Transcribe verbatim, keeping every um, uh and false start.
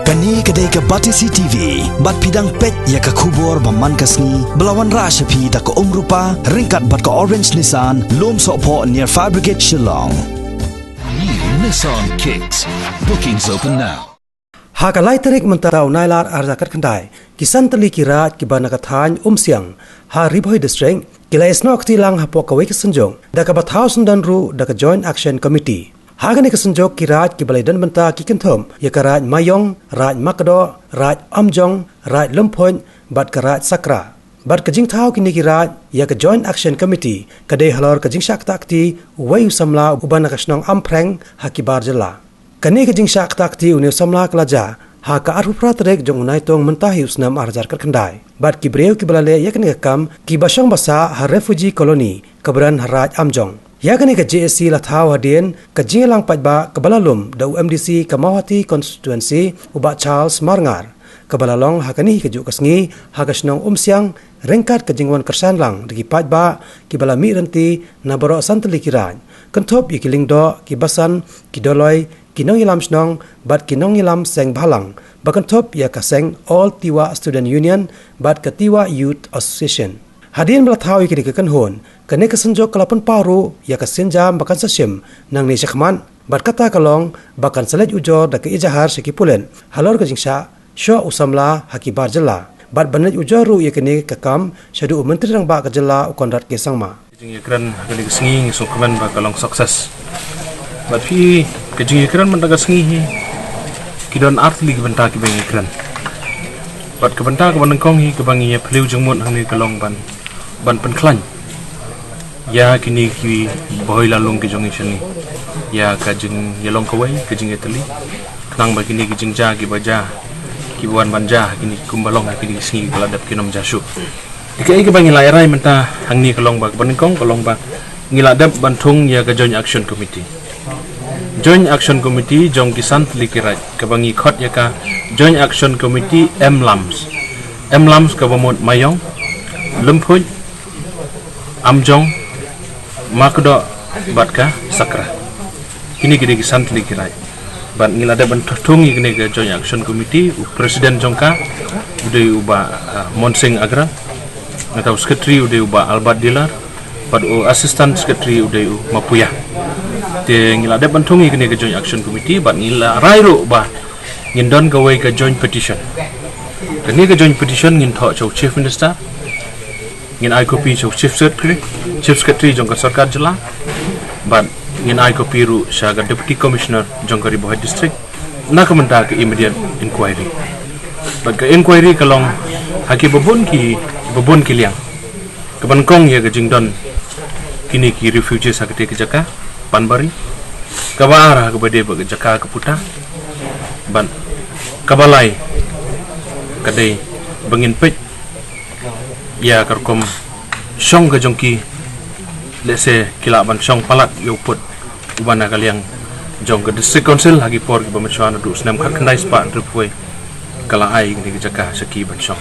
Kane ka dei ka Batesi T V, bad phi dang peit ïa ka khubor ba man ka sngi, ba la wanrah sha phi da ka Umrupa, ryngkat bad ka Orange Nissan, Lumsohphoh near Fire Brigade Shillong. New Nissan Kicks. Bookings open now. Ha ka lai tarik mynta u Nailar arhajar khatkhyndai, ki san tylli ki raid kiba na ka thaiñ Umsiang, ha Ri Bhoi District, ki la ïasnoh kti lang hapoh kawei ka synjuk, da kaba thaw syndon ruh da ka Joint Action Committee. Ha kane ka synjuk ki raid kiba la ïadon bynta ki kynthup ïa ka raid Maiong, raid Makdoh, raid Amjong, raid Lumphuid, bad ka raid Sakra. Bad ka jingthaw kine ki raid ïa ka Joint Action Committee ka dei halor ka jingshah ktah kti uwei u samla uba na ka shnong Amphreng ha ki bar jylla. Kane ka jingshah ktah kti une u samla ka la jia ha ka arphew phra tarik jong u Naitung mynta hi u snem arhajar khatkhyndai. Bad ki briew kiba la leh ïa kane ka kam kiba shong ba sah ha refugee colony kaba don ha raid Amjong. Ïa kane ka J A C la thaw hadien ka jingïalang paidbah kaba la lum da u M D C ka Mawhati constituency u Bah Charles Marngar, kaba la long ha kane hi kajuh ka sngi ha ka shnong Umsiang, ryngkat ka jingwan kyrshan lang da ki paidbah kiba la mih rynti na baroh san tylli ki raid, kynthup ïa ki lyngdoh, ki basan, ki dolloi, ki nongïalam shnong, bad ki nongïalam seng bhalang, ba kynthup ïa ka seng All Tiwa Student Union bad ka Tiwa Youth Association. Hadien ba la thaw ïa kane ka kynhun, kane ka synjuk ka la pynpaw ruh ïa ka sienjam ba kan sa shim nangne shakhmat, bad kata ka long ba kan sa leit ujor da ka ijahar sha ki pulit halor ka jingshah shoh u samla ha ki bar jylla, bad ban leit ujor ruh ïa kane ka kam shaduh u Myntri Rangbah ka jylla u Conrad K Sangma. Ka jingïakren ha kane ka sngi ngi sngewkmen ba ka long success. Bad phi, ka jingïakren mynta ka sngi hi, ki don ar tylli ki bynta kiba ngi ïakren. Bad ka bynta kaba nyngkong hi kaba ngi ïa phylliew jingmut hangne ka long ban, ban pynkhlaiñ ïa kine ki bhoi lailung ki jong ngi shane, ïa ka jingïalong kawei, ka jingïatylli, khnang ba kine ki jingjia kiba jia, kiba wan ban jia ha kine kumba long ha kine ki sngi kiba la dep kin ym jia shuh. Te kaei kaba ngi la ïa rai mynta hangne ka long ba, kaba nyngkong ka long ba ngi la dep ban thung ïa ka Joint Action Committee. Joint Action Committee jong ki san tylli ki raid, kaba ngi khot ïa ka Joint Action Committee M LAMS. M LAMS kaba mut Maiong, Lumphuid, Amjong, Makdoh, bad ka Sakra. Kine ki dei ki san tylli ki raid. Bad ngi la dep ban thung ïa kine ki Joint Action Committee, u president jong ka u dei u Bah, ah, Monsing Agra, nangta u secretary u dei u Bah Albert Dilar, bad u assistant secretary u dei u Mapuya. Te ngi la dep ban thung ïa kine ki Joint Action Committee, bad ngi la rai ruh ba ngin don kawei ka joint petition. Kane ka joint petition ngin thoh sha u Chief Minister, ngin ai copy sha u Chief Secretary, Chief Secretary jong ka sorkar jylla, bad ngin ai copy ruh sha ka Deputy Commissioner jong ka Ri Bhoi District, na ka bynta ka immediate inquiry. Bad ka inquiry ka long ha kiba bun ki, kiba bun ki liang. Kaba nyngkong ïa ka jingdon kine ki refugees ha katei ka jaka Panbari. Kaba ar ha kaba dei bad ka jaka ka puta. Bad kaba lai ka dei ba ngin peit ïa ka rukom shong ka jong ki, lehse ki lah ban shong palat ïa u pud uba na ka liang jong ka District Council ha ki por kiba mynshuwa naduh u snem khatkhyndai spah hynriewphew wei ka la ai kane ka jaka sha ki ban shong.